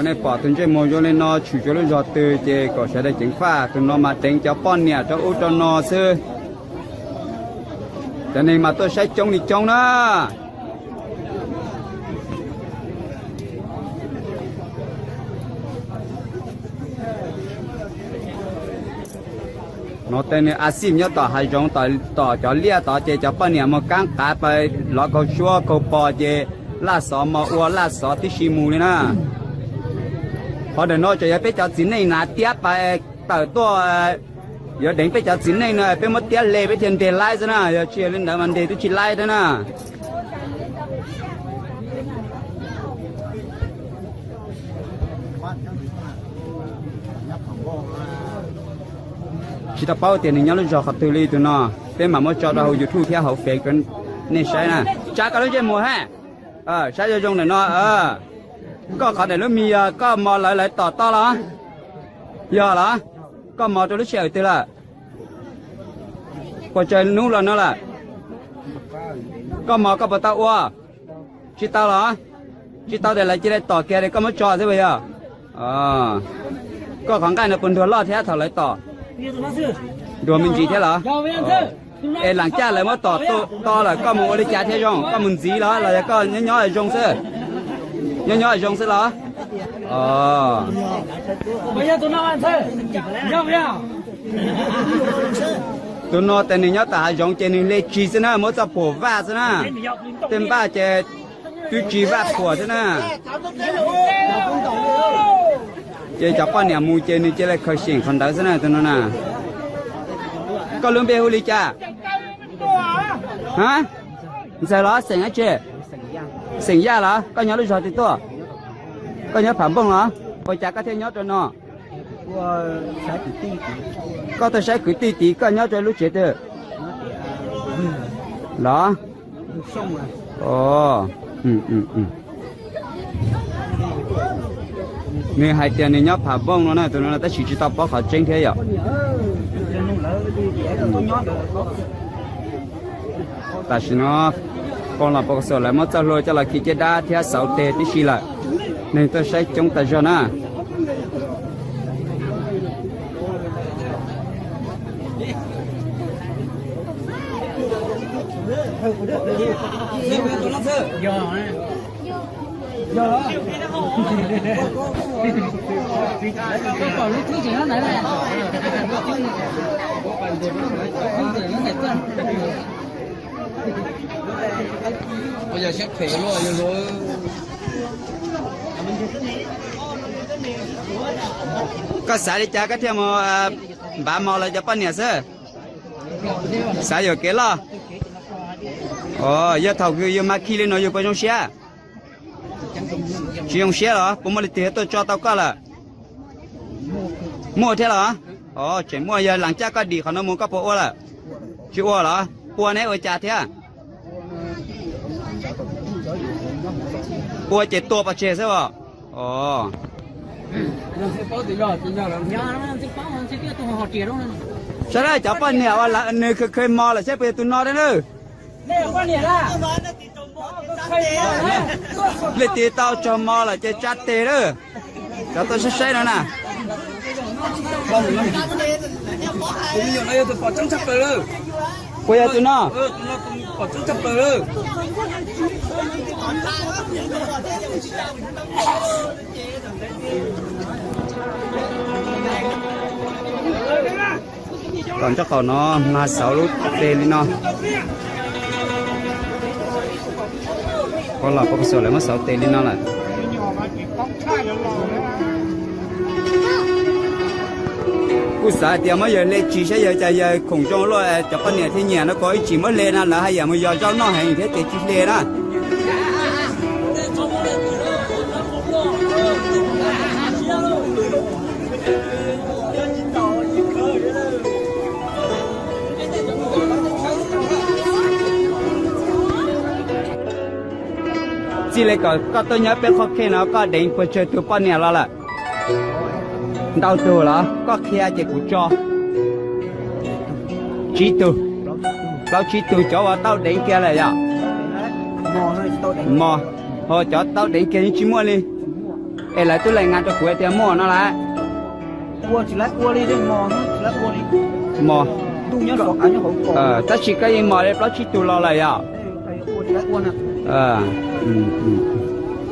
Nej pom tus ntsej muag zoo li no tshwm rau lub zog twg ces kom sawv daws ceev faj, tus no mas deev cov poj niam rau ub rau no xwb. Cov neeg mas tuaj saib coob li coob na. No tej nws a xij nyob tom hav zoov, tom cov liaj tod ces cov poj niam mus kaab qav pais lov kaug suab kaug pos ces laj xov mos ua laj xov tib si mus li na. Qhov ntawm no tseem yog peb cov txiv neej hnav tiab pais tawm tuaj, yuav deev peb cov txiv neej no peb muab tiab hle peb thiaj nres laib xwb na, yog tsis yog li ntawd mas nres twb tsis laib thiab na. Tsis tau paub tias nws nyob lub zog qhov twg li tus no, peb mam muab tso rau hauv YouTube thiab hauv Face rau nej saib na. Tsa koj lub ntsej muag hab, saib zoo zoo ntawm no. Koj qhov ntawm lub mis yog koj mos lawv lawv tom toj los? Yog los? Koj mos rau lub sij hawm twg lawm? Puas tsawg hnub los no lawm? Koj mos koj puas tau ua? Tsis tau los? Tsis tau ces lawv cia li tom kiag es koj muab tso xwb puas yog? Koj qhov nqaij no puas ntuag loj thiab thaum lawv tom? Ntuag me ntsis thiab los? Es lam caj lawv muab tom to lawm koj mus ua li cas thiaj zoo? Koj mus ntxiv los los yog koj nyob nyob zoo xwb? Nyob nyob zoo xwb los? Tus no ces nws nyob tom hav zoov ces nws hle tsis xwb na, muab txoj phuam vaj xwb na. Tej npaj ces twb tsis vaj phuam xwb na. Ces cov poj niam mus ces nws cia li khaws xyeem qhov ntawd xwb na tus no na. Koj lub npe hu li cas? Ntxawg los xeem dab tsi? Xeem Yaj los? Koj nyob lub zog twg tuaj? Koj nyob Pham Npooj los? Ua cas koj thiaj nyob rau no? Koj tuaj saib kwv tij tid, koj nyob rau lub tsev twg los? Nws hais tias nws nyob Pham Npooj no na tus no, tab sis tsis tau paub qhov tseeb thiab yom. Tam sim no poj los pov xom lawv muab txoj hlua coj los khi caj dab thiab xauv tes tib si lawm, neeg tuaj saib coob tas zog na. Koj xav li cas koj thiaj mus npav mos lawv cov poj niam xwb? Xav yuam kev loj. Yog thaum yus mas khi li no yus puas zoo siab? Tsis zoo siab los? Puas muaj leej twg tuaj tso tau koj lawm? Muaj thiab los? Tseem muaj, yog lam caj koj dim qhov no mus koj puas ua lawm? Tsis ua los? Ua neb ua cas thiab? Ua ces tua pov tseg xwb os. Saib cov poj niam uas nws khaws khaws mos lawm saib puas yog tus no thiab na. Leej twg tau tsog mos lawm ces tsa tes lawm. Cov tuaj saib saib no na. Puas yog tus no? Tom ntej qaum no mas xauv lub tes li no. Pov los pov xom lawv muab xauv tes li no lawm. Kuj xav hais tias muab yawg hle tsis saib yawg cas yawg khoom zoo luaj cov poj niam thiaj nyiam no, kuv ib tsis muab hle na, lawv haj yam mus yos zaub noj heev thiab ces tsis hle na. Txij li kom koj tuaj nyob peb qhov khej no koj deev puas tsawg tug poj niam los lawm? Ntau tug los? Koj qhia ces kuv tso. Tsib tug, plaub tsib tug cov uas tau deev kiag lawm yom? Mos, ho cov tau deev kiag yeej tsis muaj li. Es lawv twb lees ngas rau kuv tias muaj no lawm. Mos, tab sis koj yeej mos li plaub tsib tug los lawm yom?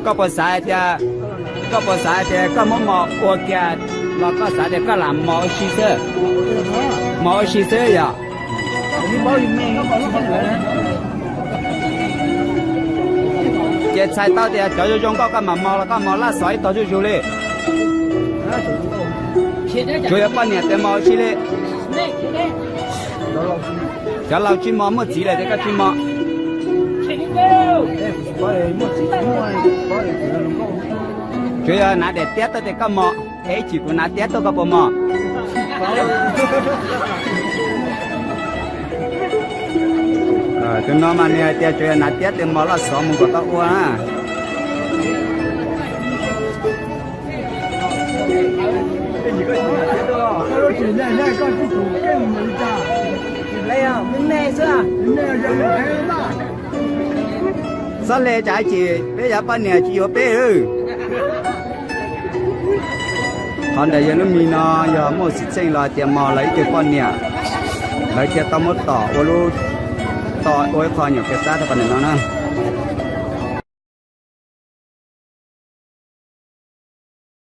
Koj puas xav tias, koj puas xav tias koj muab mos ua kiag los koj xav tias koj lam mos ua si xwb? Mos ua si xwb yom? Ces txhais tau tias cov zoo zoo nkauj koj mam mos los koj mos laj xov ib tog zuj zus li. Tsuav yog poj niam tes mos ua si li. Cov laus tsis mos, muaj txiv lawm ces koj tsis mos. Tsuav yog hnav daim tiab tuaj ces koj mos, es ib chim kuv hnav tiab tuaj koj puas mos? Tus no mas nws hais tias tsuav yog hnav tiab tes mos laj xov mus kom tau ua na. Txhob le tsam ib chim peb cov poj niam tsis yuav peb. Qhov ntawd yog lub mis no yog muaj xwm txheej los tias mos lawv ib tug poj niam, lawv thiaj tau muab tom ua lub, tom ua ib qho nyuam kev xab rau qhov ntawm no na.